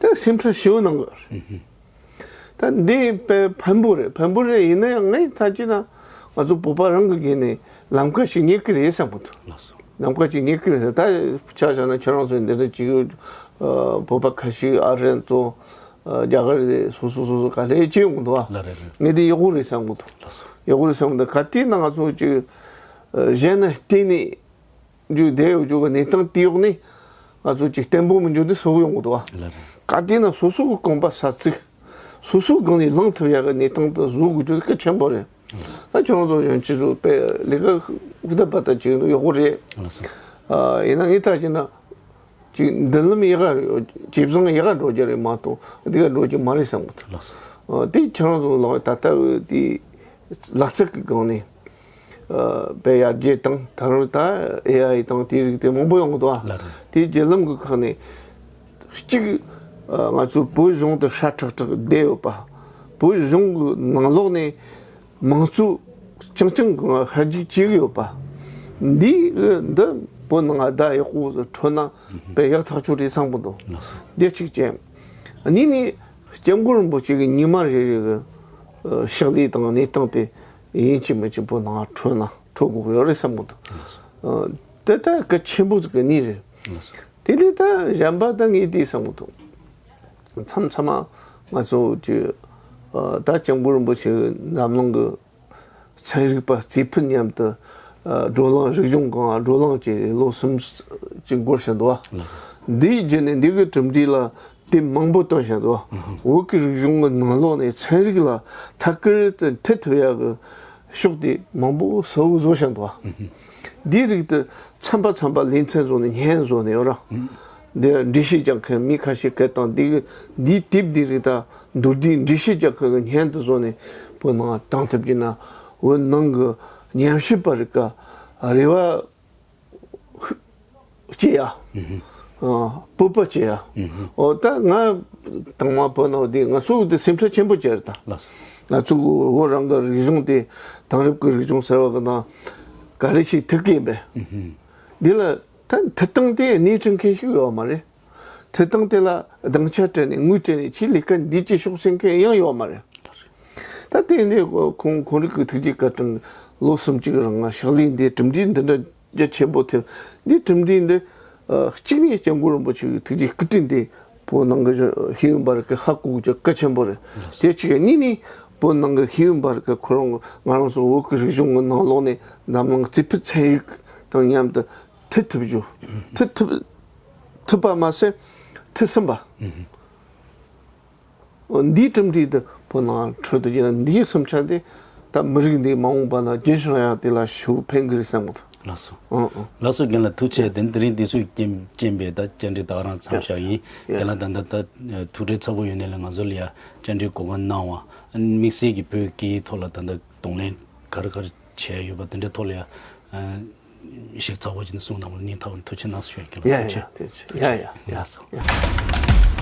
དེ་སེམས་ཁྲལ་ཞེ་པོ་གནང་གི་ཡོད་རེད། ད་འདི་དཔེ་ཕན་པོ་རེད། ཕན་པོ་རེད། ཡིན་ན་ཡང་ངས་ད་ཅི་ན་ང་ཚོ་བོད་པ་རང་གི་སྒེར་ནས་ལམ་ཁ་ཞིག་རྙེད་ཀྱི་རེད་བསམ་གི་འདུག་ལགས་སོ། ལམ་ཁ་ཞིག་རྙེད་ཀྱི་རེད་ཟེར། ད་ཆ་བཞག་ན་ཁྱེད་རང་ཚོ་འདི་འདྲ་ཅིག་ཨ་བོད་པ་ཁ་ཤས་ཨ་རི་ཚོ་ཨ་རྒྱ་གར་རེད། སོ་སོ་སོ་སོ་ག་ལེ་བྱེད་ཡོང་གི་འདུག་ཨ། ལགས་རེད་རེད། ངས་འདི་ཡག་པོ་རེད་བསམ་གི་འདུག་ལགས་སོ། ཡག་པོ་རེད་བསམ་གི་འདུག་ག་དུས་ན་ང་ཚོ་ཅིག་ཨ་གཞན་ན་བརྟེན་ནས་འཇུག་བསྡད་ཡོད་རྒྱུ་གི་གནས་སྟངས་དེ་འོག་ནས་ང་ཚོ་ཅིག་བརྟན་པོ་མི་འཇུག་དུས་སོ་ཡོང་གི་འདུག་ཨ། ལགས་རེད། ག་དུས་ན་སོ་སོ་གི་གོམ་པ་ས་ཚིགས་སོ་སོའི་སྒང་ནས་ལངས་ཐུབ་ཡག་གི་གནས་སྟངས་དེ་བཟོ་དགོས་རྒྱུ་གལ་ཆེན་པོ་རེད། ད་ཁྱོད་རང་ཚོ་གཞོན་སྐྱེས་ཚོ་དཔེ་ལས་ཀ་ཧུར་ཐག་འབད་ཐག་བྱེད་ཀྱི་འདུག་ཡག་པོ་རེད། ལགས་སོ། ཨ་ཡིན་ན་ངས་ད་བྱས་ན་ཅིག་མདུན་ལམ་ཡག་ག་རེད། ཇེ་བཟང་ཡག་ག་འགྲོ་རྒྱུ་རེད་མ་གཏོགས་འདི་ག་འགྲོ་རྒྱུ་མ་རེད་བསམ་གི་འདུག་ལགས་སོ། ཨ་དེ་ཁྱེད་རང་ཚོ་ལག་ད་ལྟ་བུ་དེ་ལག་རྩལ་གི་སྒང་ནས་ཨ་དཔེ་ཡར་རྒྱས་བཏང་། ད་རུང་ད་ཨེ་ཨའི་དང་དེའི་རིགས་དེ་མང་པོ་ཡོང་གི་འདུག་ཨ། ལགས་རེད། དེའི་བརྒྱུད་ལམ་གི་ཁག་ནས་གཅིག་ཨ་ང་ཚོ་བོད་གཞུང་དུ་ཧྲ་ཁྲག་ཁྲག་བསྡད་ཡོད་པ། བོད་གཞུང་གི་ནང་ལོགས་ནས་མང་གཙོ་རྐྱང་རྐྱང་གི་ཧར་རྒྱུག་བྱེད་ཀྱི་ཡོད་པ། འདི་འདི་བོད་ནང་ང་བརྡ་ཡག་པོ་འཕྲོད་ན་དཔེ་ཡག་ཐག་ཆོད་རེད་བསམ་གི་འདུག་ལགས་སོ། དེ་གཅིག་བྱས། གཉིས་ནས་སྐྱབས་མགོན་རིན་པོ་ཆེ་གི་ཉི་མ་རེ་རེ་གི་ཕྱག་ལས་དང་གནས་སྟངས་དེ་ཡིན་གཅིག་མིན་གཅིག་བོད་ནང་འཕྲོད་ན་འཕྲོད་དགོས་ཀྱི་ཡོད་རེད་བསམ་གི་འདུག་དེ་ད་གལ་ཆེན་པོ་ཟིག་གི་གནས་རེད། དེ་ལས་ད་གཞན་པ་ད་ངས་བལྟས་བསམ་གི་འདུག་མཚམས་མཚམས་མ་ང་ཚོ་གི་ད་སྐྱབས་མགོན་རིན་པོ་ཆེ་གི་འཛམ་གླིང་གི་ཚན་རིག་པ་རྩིས་ཕུད་མཉམ་དུ་བགྲོ་གླེང་རིག་གཞུང་སྒང་བགྲོ་གླེང་བྱས་ལོ་གསུམ་ཅིག་འགོར་ཕྱིན་འདུག་འདིའི་རྗེས་ནས་འདི་གི་གྲུབ་འབྲས་ལ་དེབ་མང་པོ་བཏོན་ཕྱིན་འདུག་བོད་ཀྱི་རིག་གཞུང་གི་ནང་ལོགས་ནས་ཚན་རིག་ལ་ཐད་ཀར་དུ་འཐད་ཐུབ་ཡག་གི་ཕྱོགས་དེ་མང་པོ་གསལ་བོ་བཟོ་ཕྱིན་འདུག་འདིའི་རིགས་དེ་ཚན་པ་ཚན་པ་ལེ་ཚན་བཟོ་ནས་བརྙན་བཟོ་ནས་ཡོད་ར། འདི་འགྲེལ་བཤད་རྒྱག་མཁན་མི་ཁ་ཤས་སྐད་བཏང་འདི་གི་འདིའི་དེབ་འདི་རིགས་ད་མདོར་བསྡུས་འགྲེལ་བཤད་རྒྱག་མཁན་གི་བརྙན་དུ་བཟོ་ནས་བོད་ནང་བཏང་ཐུབ་ཀྱི་ན་བོད་ནང་གི་ཉམས་ཞིབ་པ་རིགས་ཀ་རེ་བ་སྐྱེ་ཡ། སྤོབས་པ་སྐྱེ་ཡ། འོ་ད་ང་དང་མ་བོད་ནང་འདི་ང་ཚོ་འདི་སེམས་ཁྲལ་ཆེན་པོ་བྱས་རེད་ད། ང་ཚོ་བོད་རང་གི་རིག་གཞུང་དེ་དེང་རབས་ཀྱི་རིག་གཞུང་ཟེར་བ་གི་ནང་ག་རེ་ཞིག་ཐུག་གི་ཡིན་པས། འདི་ལ་ད་འཐུས་སྟངས་དེ་སྣེ་ཁྲིད་མཁན་ཞིག་ཡོད་མ་རེད། འཐུས་སྟངས་དེ་ལ་སྡིངས་ཆ་སྤྲད་ནས་དངུལ་སྤྲད་ནས་ཆེད་ལས་ཀ་འདི་ཅི་ཤོག་ཟེར་མཁན་ཡང་ཡོད་མ་རེད། ད་དེ་ནས་ཁོང་ཁོང་རིགས་ཀྱི་ཐུགས་རྗེ་བཀའ་དྲིན་ལོ་གསུམ་གཅིག་རིང་ཕྱག་ལས་འདི་གྲུབ་འབྲས་འདི་འདྲ་རྒྱ་ཆེན་པོ་ཐེབས། འདི་གྲུབ་འབྲས་འདི་གཅིག་ནས་སྐྱབས་མགོན་རིན་པོ་ཆེ་གི་ཐུགས་རྗེ་བཀའ་དྲིན་འདི་བོད་ནང་གི་ཤེས་ཡོན་པ་རིགས་ཀྱི་ཧ་གོ་རྒྱུ་གལ་ཆེན་པོ་རེད། དེ་གཅིག་གཉིས་ནས་བོད་ནང་གི་ཤེས་ཡོན་པ་རིགས་ཀྱི་ཁོ་རང་ང་རང་ཚོ་བོད་ཀྱི་རིག་གཞུང་གི་ནང་ལོགས་ནས་འཛམ་གླིང་རྩིས་ཕུད་ཚན་རིག་དང་མཉམ་དུ་མཐུད་ཐུབ་རྒྱུ། མཐུད་ཐུབ་ཐུབ་པ་མ་ཟད་མཐུད་ཟིན་པ། འདིའི་གྲུབ་འབྲས་དེ་བོད་ནང་འཕྲོད་དུ་ཡོད་ན་འདིའི་བསམ་འཆར་དེ་ད་མི་རིགས་འདིའི་མ་འོངས་པ་ལ་རྒྱུན་བསྲིང་ཡག་དེ་ལ་ཤུགས་ཕན་གི་རེད་བསམ་གི་འདུག་ལགས་སོ། ཨང་ཨང་། ལགས་སོ། རྒན་ལགས་ཐུགས་རྗེ་ཆེ། དེ་དེ་རིང་འདི་ཚོའི་རྐྱེན་རྐྱེན་པས་ད་བཅར་འདྲི་ད་ག་རང་མཚམས་བཞག་ཡིན། ཡ། དེ་ལ་ད་ད་ད་ཐུགས་ཁྲལ་ཚ་པོ་ཡོད་ནའི་ལ་ང་ཚོ་ལ་ཡ་བཅར་འདྲི་གོ་སྐབས་གནང་བ། དམིགས་བསལ་གྱི་བོད་སྐད་ཡིག་ཐོག་ལ་ད་ད་གདོང་ལེན་ག་རེ་ག་རེ་བྱས་ཡོད་པ་དེ་འདྲའི་ཐོག་ལ་ཡ། ཞིབ་ཚགས་པོ་ཅིག་གསུང་གནང་བར་སྙིང་ཐག་པ་ནས་ཐུགས་རྗེ་གནང་ཞུ་ཡ། རྒན་ལགས་ཡ་ཐུགས་རྗེ་ཆེ། ཡ་ཡ་ཐུགས་རྗེ་ཆེ། ཡ་ཡ་ཡ། ལགས་སོ། ཡ།